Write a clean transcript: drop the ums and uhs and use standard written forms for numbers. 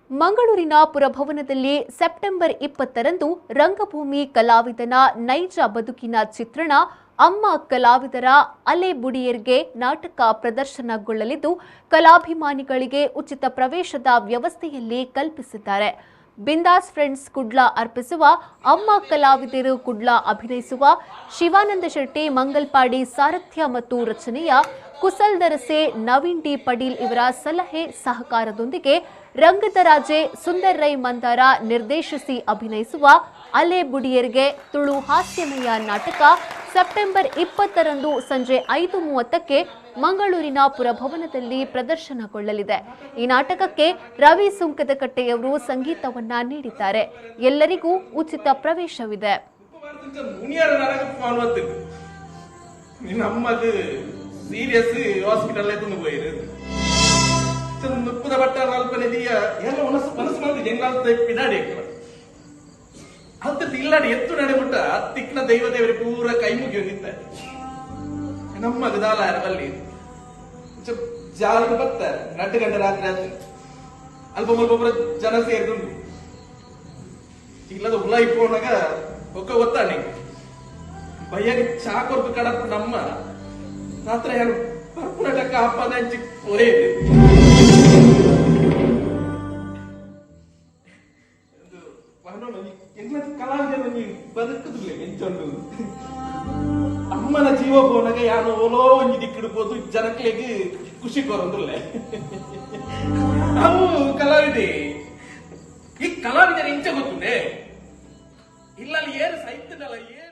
ಮಂಗಳೂರಿನ ಪುರಭವನದಲ್ಲಿ ಸೆಪ್ಟೆಂಬರ್ 20ರಂದು ರಂಗಭೂಮಿ ಕಲಾವಿದನ ನೈಜ ಬದುಕಿನ ಚಿತ್ರಣ ಅಮ್ಮ ಕಲಾವಿದರ ಅಲೆ ಬುಡಿಯರ್ಗೆ ನಾಟಕ ಪ್ರದರ್ಶನಗೊಳ್ಳಲಿದ್ದು, ಕಲಾಭಿಮಾನಿಗಳಿಗೆ ಉಚಿತ ಪ್ರವೇಶದ ವ್ಯವಸ್ಥೆಯಲ್ಲಿ ಕಲ್ಪಿಸಿದ್ದಾರೆ. ಬಿಂದಾಸ್ ಫ್ರೆಂಡ್ಸ್ ಕುಡ್ಲ ಅರ್ಪಿಸುವ ಅಮ್ಮ ಕಲಾವಿದರು ಕುಡ್ಲ ಅಭಿನಯಿಸುವ ಶಿವಾನಂದ ಶೆಟ್ಟಿ ಮಂಗಲ್ಪಾಡಿ ಸಾರಥ್ಯ ಮತ್ತು ರಚನೆಯ ಕುಸಲ್ ದರಸೆ ನವೀನ್ ಡಿ ಪಡೀಲ್ ಇವರ ಸಲಹೆ ಸಹಕಾರದೊಂದಿಗೆ ರಂಗದ ರಾಜೆ ಸುಂದರ್ ರೈ ಮಂದಾರ ನಿರ್ದೇಶಿಸಿ ಅಭಿನಯಿಸುವ ಅಲೆ ಬುಡಿಯರ್ಗೆ ತುಳು ಹಾಸ್ಯಮಯ ನಾಟಕ ಸೆಪ್ಟೆಂಬರ್ 20ರಂದು ಸಂಜೆ 5:30ಕ್ಕೆ ಮಂಗಳೂರಿನ ಪುರಭವನದಲ್ಲಿ ಪ್ರದರ್ಶನಗೊಳ್ಳಲಿದೆ. ಈ ನಾಟಕಕ್ಕೆ ರವಿ ಸುಂಕದಕಟ್ಟೆಯವರು ಸಂಗೀತವನ್ನ ನೀಡಿದ್ದಾರೆ. ಎಲ್ಲರಿಗೂ ಉಚಿತ ಪ್ರವೇಶವಿದೆ. ನಮ್ಮದು ಸೀರಿಯಸ್ ಹಾಸ್ಪಿಟಲ್ ಎತ್ತೊಂದು ಪೋಯಿರು. ಮುಪ್ಪದ ಬಟ್ಟ ಅಲ್ಪನೆ ಎಲ್ಲ ಮನಸ್ಸು ಮನಸ್ಸು ಮಂದಿ ಜಂಗಾಲ್ತ ಪಿದಾಡಿ ಅಂತ ಇಲ್ಲಾಡಿ ಎತ್ತು ನಡೆಬಿಟ್ಟ ತಿಕ್ನ ದೈವ ದೇವರಿ ಪೂರ ಕೈ ಮುಗಿಯೋದಿತ್ತ. ನಮ್ಮದು ದಾಲ ಬಲ್ಲಿ ಜಾಲ ಬತ್ತ 2 ಗಂಟೆ ರಾತ್ರಿ ಆತು. ಅಲ್ಪ ಮುಲ್ಪ ಪೂರ ಜನ ಸೇರಿದುಂಡು. ಇಲ್ಲದ ಉಲ ಇಪ್ಪೋನಾಗ ಒಕ್ಕ ಗೊತ್ತಾಣಿ ಬಯ್ಯಾಗ ಚಾ ಕೊರ್ಪು ಕಡಪು. ನಮ್ಮ ರಾತ್ರಿ ಯಾರು ಪರ್ಪುನ ಟಕ್ಕ ಅಪ್ಪದ ಅಂಚಿ ಒರೇ ಕಲಾವಿದ ಬದುಕುದಿಲ್ಲ ಎಂಚೊಂಡು. ಅಮ್ಮನ ಜೀವ ಪೋನಾಗ ಯಾನು ಓಲೋ ಒಂಜಿ ದಿಕ್ಕಿಡ್ಬೋದು, ಜನಕ್ಲೆಗ್ ಖುಷಿ ಕೊರೊಂದುಲ್ಲೆ. ಅವು ಕಲಾವಿದೆ. ಈ ಕಲಾವಿದರ ಇಂಚ ಗೊತ್ತುಂಡೆ ಇಲ್ಲ, ಅಲ್ಲಿ ಏರು ಸೈತನಲ್ಲ ಏರು.